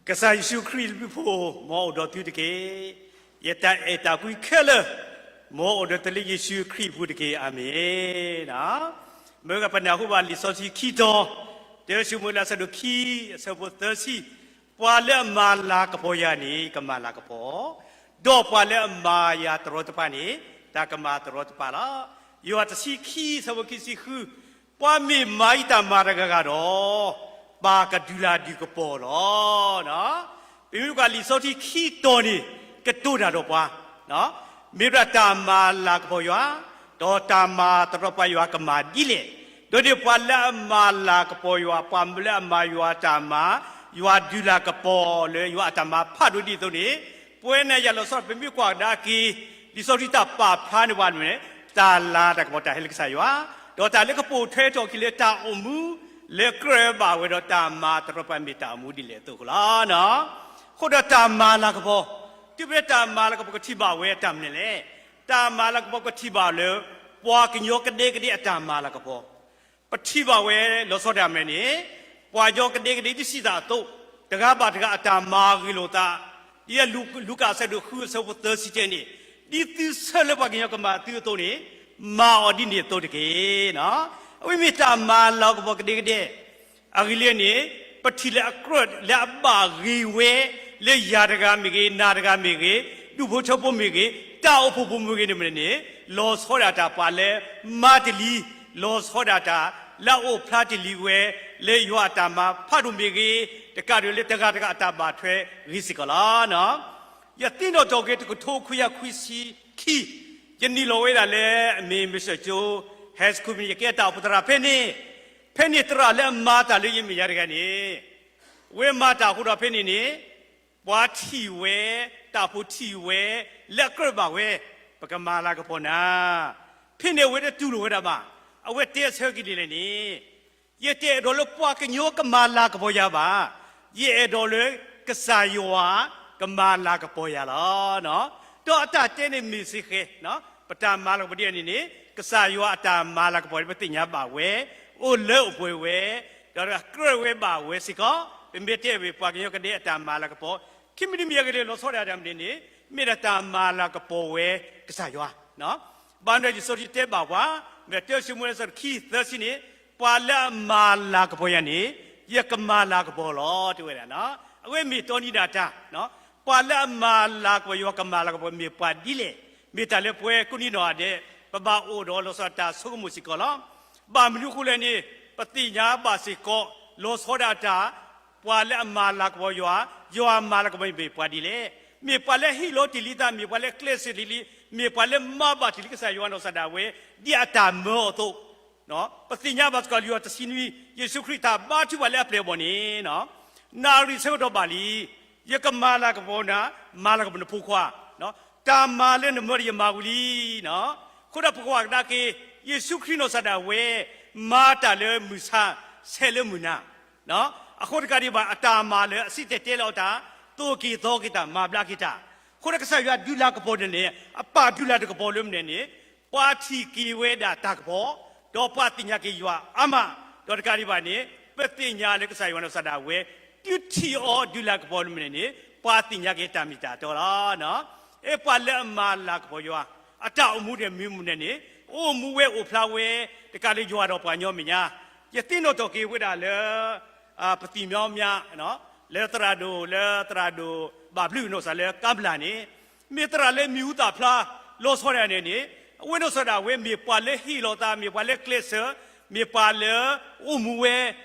ကစၢ်ယ့ၣ်ၡူးခရံာ်အဘျုးအဖှိၣ် မ်အအိၣ်ဒီးသုတက့ၢ်. ယတၢ်အဲၣ်တၢ်ကွံခဲလၢာ် မ်အအိၣ်ဒီးသုလၢယ့ၣ်ၡူးခရံာ်အပူၤတက့ၢ်. အၤမ့ၣ်. မ့ၢ်ပနၢ်ဟူဘၣ်လံာ်စီဆှံခံတီၤ, တၢၡမူၤအ့လး အဆၢဒိၣ်ခံ အဆၢဖိသၢဆံ, ပှၤလၢအမၤလၤကပီၤယၤန့ၣ် ကမၤလၤကပီၤ, ဒီးပှၤလၢအမၤယၤတရီတပါန့ၣ် တၢ်ကမၤတရီတပါလီၤ. ယိၤဟၣ်တဆံခံ အဆၢဖိခံဆံဃု, ပှၤမ့ၢ်မၤယတၢ်မၤတဂၤဂၤဒီး ပၢ်ကဒုးလၤဒုးကပီၤလီၤ. ပမ့ၢ်ကွၢ်လံာ်စီဆှံခံတီၤန့ၣ် ကတိၤတၢ်ဒီးပှၤ, မ့ၢ်ဝဲဒၣ်တၢ်မၤလၤကပီၤယွၤ, ဒီးတၢ်မၤတရီတပါယွၤကမၤဒ်လဲၣ်, ဒီးန့ၣ်ပှၤလၢအမၤလၤကပီၤယွၤ, ပှၤလၢအမၤယွၤအတၢ်မၤ, ယွၤဒုးလၤကပီၤလၢယွၤအတၢ်မၤဖးဒိၣ်ဒ်သိးန့ၣ်, ပဝဲနၤယၤလီၤဆီ ပမ့ၢ်ကွၢ်ကဒါက့ၤ လံာ်စီဆှံတၢ်ပာ်ဖျါန့ၢ်ပှၤန့ၣ် တၢ်လၤတၢ်ကပီၤတၢ်ဟဲလၢကစၢ်ယွၤ, ဒီးတၢ်လၢကပိာ်ထွဲထီၣ်က့ၤလၢတၢ်အိၣ်မူ လၢကြၢးဘၣ်ဝဲဒီးတၢ်မၤတရီတပါ မ့ၢ်တၢ်အိၣ်မူဒ်လဲၣ်အသိးလီၤ. အဃိဒီးတၢ်မၤလၤကပီၤ, တုၤဖဲတၢ်မၤလၤကပီၤကထံၣ်ဘၣ်ဝဲတၢ်မနုၤလဲၣ်. တၢ်မၤလၤကပီၤကထံၣ်ဘၣ်လၢ ပှၤကညီကဒဲကဒဲအတၢ်မၤလၤကပီၤ ပထံၣ်ဘၣ်ဝဲလီၤဆီဒၣ်တၢ်မနုၤန့ၣ်, ပှၤကညီကဒဲကဒဲဒ်စံးတၢ်အသိး, တဂၤဘၣ်တဂၤအတၢ်မၤဂ့ၤလိာ်သး, ဒ်လူၤကၣ်အဆၢဒိၣ်ဃုအဆၢဖိသၢဆံတဲန့ၣ်, ဒ်သုဆၢလၢပှၤကညီကမၤသုအသိးန့ၣ်, မၤအီၤဒ်န့ၣ်အသိးတက့ၢ်. အဝဲမ့ၢ်တၢ်မၤလၤကပီၤကဒဲကဒဲ အဂ့ၢ်လၢန့ၣ်, ပထံၣ်လၢအကြၢးလၢအဘၣ်ဂ့ၤဝဲ, လၢယၤတဂၤမ့ၢ်ဂ့ၤ, နၤတဂၤမ့ၢ်ဂ့ၤ, ဒူၣ်ဖိထၢဖိမ့ၢ်ဂ့ၤ, တၢ်အိၣ်ဖှိၣ်ဖိမ့ၢ်ဂ့ၤန့ၣ်မနုၤန့ၣ်, လီၤဆီဒၣ်တၢ်ပှၤလၢမၤတလံၤ, လီၤဆီဒၣ်တၢ်လၢအအိၣ်ဖျါတလံၤဝဲ, လၢယွၤအတၢ်မၤဖးဒိၣ်မ့ၢ်ဂ့ၤ, တကးဒံးလၢတဂၤတဂၤအတၢ်ဘၣ်ထွဲဂ့ၤစ့ၢ်ကီးလီၤ. ယသ့ၣ်နီၣ်ထီၣ်က့ၤ တကထိခွံကယၤခွံဆံခံ, ယနုာ်လီၤဝဲဒၣ်လၢအမ့ၢ် Mission High School မ့ၢ် ယကဲတၢ်အိၣ်ဖှိၣ်သရၣ်ဖဲန့ၣ်, ဖဲန့ၣ်သရၣ်လၢအမၤတၢ်လၢယမဲာ်ညါတဂၤန့ၣ်, ဝဲမၤတၢ်အဃိဒီးဖဲန့ၣ်န့ၣ်, ပှၤထံၣ်ဝဲ, တၢ်အိၣ်ဖှိၣ်ထံၣ်ဝဲ, လၢအကြၢးဘၣ်ဝဲ, ပကမၤလၤကပီၤနၤ, ဖဲန့ၣ်အဝဲတတူၢ်လိာ်ဝဲဒၣ်ဘၣ်, အဝဲတဲအဆၢက့ၤဒ်လဲၣ်န့ၣ်, ယတအဲၣ်ဒိးလၢပှၤကညီကမၤလၤကပီၤယၤဘၣ်, ယအဲၣ်ဒိးလၢကစၢ်ယွၤကမၤလၤကပီၤယၤလီၤ. ဒီးအတၢ်တဲန့ၣ်မ့ၢ်စ့ၢ်ကီး, ပတၢ်မၤလၤကပီၤဒ်အံၤန့ၣ်န့ၣ်, ကစၢ်ယွၤအတၢ်မၤလၤကပီၤန့ၣ် ပသ့ၣ်ညါဘၣ်ဝဲ, အိၣ်လၢအိၣ်ပှဲၤဝဲ, ဒီးကြၢးဝဲဘၣ်ဝဲစ့ၢ်ကီး, ပမ့ၢ်တဲဝဲပှၤကညီကဒဲအတၢ်မၤလၤကပီၤ, ခံမံၤတမံၤအဂ့ၢ်လၢလီၤဆီဒၣ်တၢ်မနုၤန့ၣ်, မ့ၢ်ဒၣ်တၢ်မၤလၤကပီၤဝဲကစၢ်ယွၤ ဘၣ်မနုၤလၢလံာ်စီဆှံတဲဘၣ်ပှၤ, မ့ၢ်တၢၡမူၤအ့လး အဆၢဒိၣ်ခံ သၢဆံန့ၣ်, ပှၤလၢအမၤလၤကပီၤယၤန့ၣ်, ယကမၤလၤကပီၤလီၤ တဲဝဲဒၣ်. အဝဲမ့ၢ်တီနံၤဒၣ်တၢ်, ပှၤလၢအမၤလၤကပီၤယွၤ ကမၤလၤကပီၤမ့ၢ်ပှၤဒ်လဲၣ်, မ့ၢ်တၢ်လၢပဝဲကိးနံၤဒဲး ပဘၣ်အိၣ်ဒီးလီၤဆီဒၣ်တၢ်ဆိကမိၣ်စ့ၢ်ကီးလီၤ. ဘၣ်မနုၤအဃိလဲၣ်န့ၣ်, ပသ့ၣ်ညါဘၣ်စ့ၢ်ကီး လီၤဆီဒၣ်တၢ် ပှၤလၢအမၤလၤကပီၤယွၤ, ယွၤမၤလၤကပီၤမ့ၢ်ပှၤဒ်လဲၣ်, မ့ၢ်ပှၤလၢဟ့ၣ်လီၤတ့ၢ်လံသး, မ့ၢ်ပှၤလၢကျဲးစၢးတ့ၢ်လံ, မ့ၢ်ပှၤလၢမၤဘၣ်တ့ၢ်လံကစၢ်ယွၤနီၢ်ကစၢ်ဒၣ်ဝဲ ဒ်အတၢ်မၢအီၤအသိး, ပသ့ၣ်ညါဘၣ်စ့ၢ်ကီး လံာ်ယိၤဟၣ်တဆံနွံ, ယ့ၣ်ၡူးခရံာ်တၢ်ဘါထုကဖၣ်လၢအပျဲၢ်အဘီၣ်န့ၣ်, နၣ်ရံၣ်ဆၢကတီၢ်ဘၣ်လံ, ယကမၤလၤကပီၤနၤ, မၤလၤကပီၤနဖိခွါ, တၢ်မၤလၢနမၢဒီးယမၤဝံၤလံ. အဃိဒီးပကွၢ်ကဒါက့ၤ, ယ့ၣ်ၡူးခရံာ်နီၢ်ကစၢ်ဒၣ်ဝဲ မၤတၢ်လၢမုၢ်ဆါ, ဆဲးလၢမုၢ်နၤ, အဃိတကးဒံးဘၣ် အတၢ်မၤလၢအစံၣ်တဲၤတဲလီၤအီၤတၢ်, သိၣ်က့ၤသီက့ၤတၢ်, မၤဘျါက့ၤတၢ်, အဃိဒီးကစၢ်ယွၤဒုးလၤကပီၤန့ၣ်န့ၣ်, အပၢ်ဒုးလၤတၢ်ကပီၤလၢမနုၤန့ၣ်, ပှၤထံၣ်က့ၤဝဲဒၣ်တၢ်ကပီၤ, ဒီးပှၤသ့ၣ်ညါက့ၤယွၤအါမး, ဒီးတကးဒံးဘၣ်န့ၣ်, ပသ့ၣ်ညါလၢကစၢ်ယွၤနီၢ်ကစၢ်ဒၣ်ဝဲ တုၤထံၣ်အီၤဒုးလၤကပီၤလၢမနုၤန့ၣ်, ပှၤသ့ၣ်ညါက့ၤတၢ်မ့ၢ်တၢ်တီလီၤ. အဲပှၤလၢအမၤလၤကပီၤယွၤ, အတၢ်အိၣ်မူဒဲးမနုၤမနုၤန့ၣ်, အိၣ်မူဝဲအိၣ်ဖျါဝဲ, တကးလၢယွၤဒီးပှၤကညီမဲာ်ညါ, ယသ့ၣ်နီၣ်ထီၣ်က့ၤဝဲဒၣ်လၢ ပသံၣ်မံမံ, လၢသရၣ်ဒိၣ်, လၢသရၣ်ဒိၣ်ဘၣ်ဘျုးနီၢ်ကစၢ်လၢကါဘျၣ်န့ၣ်, မ့ၢ်သရၣ်လၢမံၤဟူသၣ်ဖျါ, လီၤဆီဒၣ်န့ၣ်န့ၣ်, အဝဲနီၢ်ကစၢ်ဒၣ်ဝဲမ့ၢ်ပှၤလၢဟ့ၣ်လီၤသး, မ့ၢ်ပှၤလၢကျဲးစၢး, မ့ၢ်ပှၤလၢအိၣ်မူဝဲ,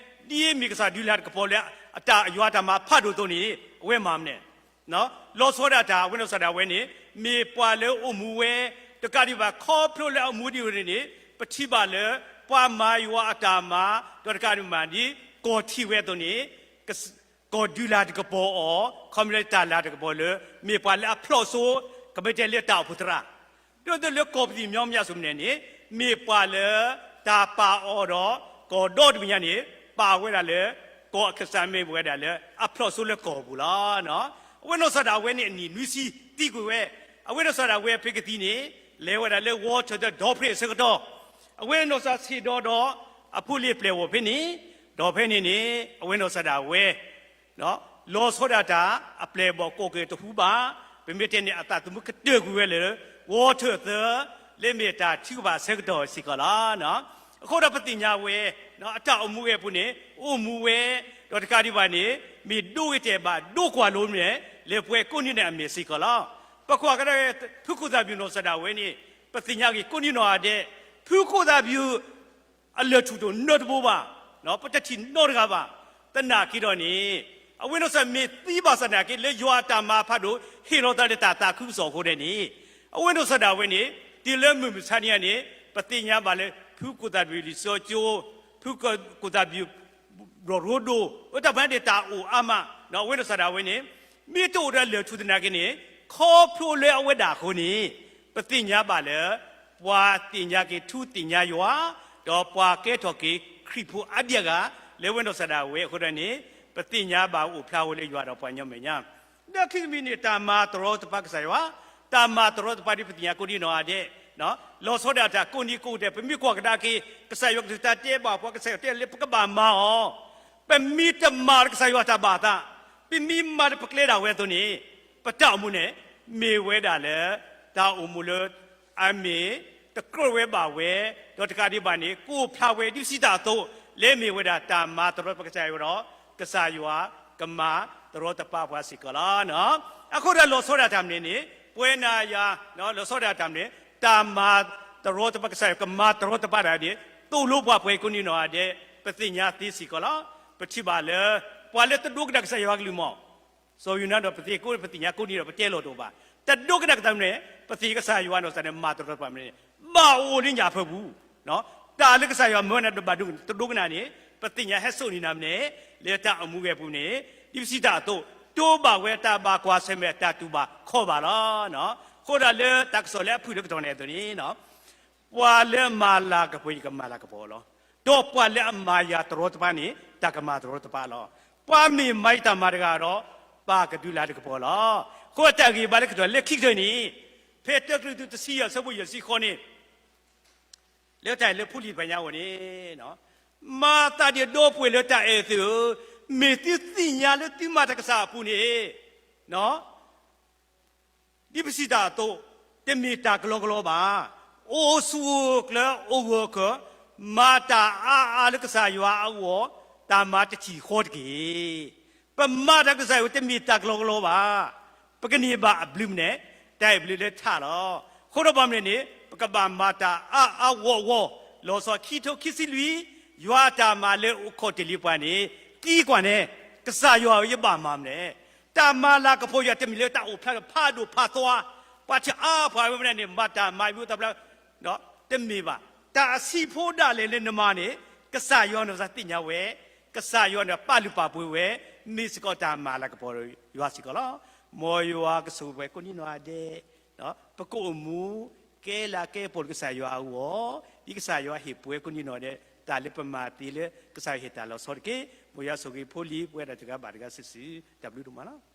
ဒ်အမ့ၢ်ကစၢ်ဒုးလၤတၢ်ကပီၤလၢ အတၢ်ယွၤတၢ်မၤဖးဒိၣ်အသိးန့ၣ်, အဝဲမၤမနုၤ လီၤဆီဒၣ်တၢ် အဝဲနီၢ်ကစၢ်ဒၣ်ဝဲန့ၣ်, မ့ၢ်ပှၤလၢအိၣ်မူဝဲ, တကးဒံးဘၣ်ခီဖျိလၢအအိၣ်မူဒ်အံၤန့ၣ်န့ၣ်, ပထံၣ်ဘၣ်လၢ ပှၤမၤယွၤအတၢ်မၤ, ဒီးတကးဒံးဘၣ်န့ၣ်, ကီၢ်ထံၣ်ဝဲအသိးန့ၣ်, ကီၢ်ဒုးလၤတၢ်ကပီၤအီၤ, ခီဖျိလၢတၢ်လၤတၢ်ကပီၤလၢ မ့ၢ်ပှၤလၢအဖျိးစိ, ကမ့ၢ်တဲလၢတၢ်အိၣ်ဖှိၣ်သရၣ် ဒီးလၢကီၢ်ပသံၣ်မံမံအသိးမနုၤန့ၣ်, မ့ၢ်ပှၤလၢတၢ်ပာ်အီၤဒီး ကီၢ်ဒီတဘ့ၣ်ညါန့ၣ်, ပာ်ဝဲဒၣ်လၢ ကီၢ်အကစၢ်မ့ၢ်ဝဲဒၣ်လၢ အဖျိးစိလၢကီၢ်ပူၤလီၤ. အဝဲနီၢ်ကစၢ်ဒၣ်ဝဲန့ၣ်အနံၣ်နွံဆံသံကွံာ်ဝဲ, အဝဲနီၢ်ကစၢ်ဒၣ်ဝဲအဖံကသံန့ၣ်, လဲၤဝဲဒၣ်လၢ Watertown ဒီဖျၢၣ်အဆၢကတီၢ်, အဝဲနီၢ်ကစၢ်ဆ့ၣ်ဒီးဒီး အဖိလံၤပျဲၢ်ဝီၤဖဲန့ၣ်, ဒီးဖဲန့ၣ်န့ၣ်, အဝဲနီၢ်ကစၢ်ဒၣ်ဝဲ, လၢ လီၤဆီဒၣ်တၢ် အပျဲၢ်အဘီၣ်ကိးက့ၤတဟူဘၣ်, ပမ့ၢ်တဲန့ၣ် အသးသမူကတၢၢ်ကွံာ်ဝဲလၢ ဝီထၢၣ်သၢ လၢမ့ၢ်တၢ်ထုကဖၣ်အဆၢကတီၢ်စ့ၢ်ကီးလီၤ. အဃိဒီးပသ့ၣ်ညါဝဲ အတၢ်အိၣ်မူဝဲအပူၤန့ၣ် အိၣ်မူဝဲ ဒီးတကးဒံးဘၣ်န့ၣ် မ့ၢ်ဒိဂ့ၤတဲာ်ဘၣ် ဒိကွၢ်လိန့ၣ် လၢပှၤကိးနံၤဒဲးအမဲာ်စ့ၢ်ကီးလီၤ. ပကွၢ်ကဒါ ဖုခိၣ်သၣ်ဘံၣ်နီၢ်ကစၢ်ဒၣ်ဝဲန့ၣ် ပသ့ၣ်ညါက့ၤကိးနံၤနီၢ်ဂၤဒဲး ဖုခိၣ်သၣ်ဘံၣ် အလၢၢ်ထူၣ်တအိၣ်နီတဘိဘၣ်, ပတထံၣ်နီတဂၤဘၣ်. သနာ်က့ဒီးန့ၣ် အဝဲနီၢ်ကစၢ်မ့ၢ်သံဘၣ်ဆၣ်သနာ်က့ လၢယွၤအတၢ်မၤဖးဒိၣ် ဟ့ၣ်လီၤသးလၢတၢ်သးခုကစီၣ်အဃိန့ၣ် အဝဲနီၢ်ကစၢ်ဒၣ်ဝဲန့ၣ် တုၤလၢမုၢ်မဆါတနံၤအံၤန့ၣ် ပသ့ၣ်ညါဘၣ်လၢ ဖုခိၣ်သၣ်ဘံၣ်လံာ်စီဆှံကၠိ, ဖုခိၣ်သၣ်ဘံၣ် ဒီးရိဒိၣ် အတၢ်ပှၤန့ၣ်တၢ်အိၣ်အါမး, အဝဲနီၢ်ကစၢ်ဒၣ်ဝဲန့ၣ် မ့ၢ်တအိၣ်ဒီးလၢၢ်ထူၣ်သနာ်က့န့ၣ် ခီဖျိလၢအဝဲဒၣ်အဃိန့ၣ် ပသ့ၣ်ညါဘၣ်လၢ ပှၤသ့ၣ်ညါက့ၤထူသ့ၣ်ညါယွၤ ဒီးပှၤကဲထီၣ်က့ၤခရံာ်ဖိအါဒံအါဂၤ လၢအဝဲနီၢ်ကစၢ်ဒၣ်ဝဲအဃိဒီးန့ၣ် ပသ့ၣ်ညါဘၣ်အိၣ်ဖျါဝဲလၢယွၤဒီးပှၤကညီမဲာ်ညါ ဒီးခံမံၤန့ၣ် တၢ်မၤတရီတပါကစၢ်ယွၤ, တၢ်မၤတရီတပါဒ်ပသ့ၣ်ညါကိးနံၤနီၢ်ဂၤဒဲး, လီၤဆီဒၣ်တၢ်ကိးနံၤကိးဂၤဒဲး ပမ့ၢ်ကွၢ်ကဒါက့ၤ ကစၢ်ယွၤကလုၢ်ကထါတဲဘၣ်ပှၤ ကစၢ်ယွၤတဲလၢပကဘၣ်မၤအီၤ, ပမ့ၢ်တမၤလၢကစၢ်ယွၤတၢ်ဘၣ်အသး, ပမ့ၢ်မၤလၢပကျဲဒၣ်ဝဲအသိးန့ၣ် ပတၢ်အိၣ်မူန့ၣ် မ့ၢ်ဝဲဒၣ်လၢ တၢ်အိၣ်မူလၢ အမ့ၢ်တကြၢးဝဲဘၣ်ဝဲ, ဒီးတကးဒံးဘၣ်န့ၣ် ကအိၣ်ဖျါဝဲဒ်ပစံးတၢ်အသိး လၢမ့ၢ်ဝဲဒၣ်တၢ်မၤတရီတပါကစၢ်ယွၤဒီး ကစၢ်ယွၤကမၤတရီတပါပှၤစ့ၢ်ကီးလီၤ. အဃိဒီးလီၤဆီဒၣ်တၢ်မနုၤန့ၣ် ပဝဲနၤယၤ လီၤဆီဒၣ်တၢ်မနုၤန့ၣ် တၢ်မၤတရီတပါကစၢ်ယွၤကမၤတရီတပါတၢ်န့ၣ် သိၣ်လိပှၤပှဲၤကိးနံၤနီၢ်ဂၤဒဲး ပသ့ၣ်ညါသ့စ့ၢ်ကီးလီၤ. ပထံၣ်ဘၣ်လၢ ပှၤလၢတဒိကနၣ်ကစၢ်ယွၤကလုၢ်မး စီၤယိၤနါဒီးပသ့ၣ်ကိး ပသ့ၣ်ညါကိးနံၤဒီးပတဲလီၤတအိၣ်ဘၣ်. တဒိကနၣ်ကစၢ်န့ၣ် ပသ့ၣ်ကစၢ်ယွၤနီၢ်ကစၢ်န့ၣ် မၤတရီတပါမနုၤန့ၣ် ဘၣ်အိၣ်လၢညၣ်ဖၢပူၤ, တၢ်လၢကစၢ်ယွၤမၢနၤဒီးဘၣ်ဒိကနၣ် တဒိကနၣ်န့ၣ် ပသ့ၣ်ညါဟဲစိာ်န့ၢ်နၤမနုၤန့ၣ် လၢတၢ်အိၣ်မူဝဲအပူၤန့ၣ် ဒ်ပစံးတၢ်အသိး တိၢ်ဘၣ်ဝဲတၢ်ဘၣ်ကွၢ်ဆၢၣ်မဲာ်တၢ်တူၢ်ဘၣ်ခီၣ်ဘၣ်လီၤ. အဃိဒီးလၢတၢ်ကစီၣ်လၢအဖုၣ်လၢကတီၢ်န့ၣ်အသိးန့ၣ် ပှၤလၢမၤလၤကပီၤ ယကမၤလၤကပီၤလီၤ. ဒီးပှၤလၢအမၤယၤတရီတပါန့ၣ် တၢ်ကမၤတရီတပါလီၤ. ပှၤမ့ၢ်မၤယတၢ်မၤတဂၤဒီး ပၢ်ကဒုးလၤတကပီၤလီၤ. အဃိတၢ်ဂ့ၢ်ဘၣ်လၢကတီၢ်လၢခံကတၢၢ်န့ၣ် ဖဲတၢကရံၣ်သူးတဆံယဲၢ်အဆၢဖိယဲၢ်ဆံဃိးန့ၣ် လၢတၢ်အဲၣ်လၢဖိလံၤတဖၣ်ညါအဂီၢ်န့ၣ် မၤသးဒ်ဒီပုၢ်ဝဲၢ်လၢတၢ်အဲၣ်အသိးဧၢ, မ့ၢ်သုသ့ၣ်ညါလၢသုမၤတၢ်ကစၢ်အပူၤန့ၣ် ဒ်ပစံးတၢ်အသိး တမ့ၢ်တၢ်ကလီကလီဘၣ်. အိၣ်ဆူၣ်အိၣ်ကျၢၤ အိၣ်ဂၢၢ်အိၣ်ကျၢၤ မၤတၢ်အါအါလၢကစၢ်ယွၤအဂီၢ် တၢ်မၤတထံၣ်ဃီတက့ၢ်. ပမၤတၢ်ကစၢ်ယွၤတမ့ၢ်တၢ်ကလီကလီဘၣ်. ပကန့ၢ်ဘၣ်အဘျုးမနုၤ, တၢ်အဲၣ်ဘျုးလၢထးလီၤ. အဃိဒီးဘၣ်မနုၤန့ၣ် ပကဘၣ်မၤတၢ်အါအါဂီၢ်ဂီၢ်, လီၤဆီခံထိခံဆံလွံၢ်, ယွၤအတၢ်မၤလၢအိၣ်ခိးတ့ၢ်လံပှၤန့ၣ် သံကွၢ်န့ၣ် ကစၢ်ယွၤဧၢယဘၣ်မၤမနုၤလဲၣ်. တၢ်မၤလၤကပီၤယွၤတမ့ၢ်လၢတၢ်အိၣ်ဖျါဖးဒိၣ်ဖးသွါ, ပှၤထံၣ်အါပှၤဝဲမနုၤန့ၣ် မၤတၢ်မၤဘျုးတၢ်ဘျၢ တမ့ၢ်ဘၣ်. တၢ်အဆံးဖိဒၣ်လဲာ်လၢနမၤန့ၣ် ကစၢ်ယွၤနီၢ်ကစၢ်သ့ၣ်ညါဝဲ, ကစၢ်ယွၤန့ၣ်ပာ်လုၢ်ပာ်ပှ့ၤဝဲ, မ့ၢ်စ့ၢ်ကီးတၢ်မၤလၤကပီၤယွၤစ့ၢ်ကီးလီၤ. မ်ယွၤကဆိၣ်ဂ့ၤပှၤကိးနံၤနီၢ်ဂၤဒဲး, ပကအိၣ်မူ ကဲလၤကဲကပီၤလၢကစၢ်ယွၤအဂီၢ်, ဒ်ကစၢ်ယွၤဟ့ၣ်ပှၤကိးနံၤနီၢ်ဂၤဒဲး တၢ်လၢပမၤသ့လၢကစၢ်ယွၤဟ့ၣ်တၢ်လီၤဆီတက့ၢ်. မ်ယွၤဆိၣ်ဂ့ၤဖိလံၤပဝဲဒၣ်တဂၤဘၣ်တဂၤစုာ်စုာ်, တၢ်ဘျုးဒိၣ်မးလီၤ.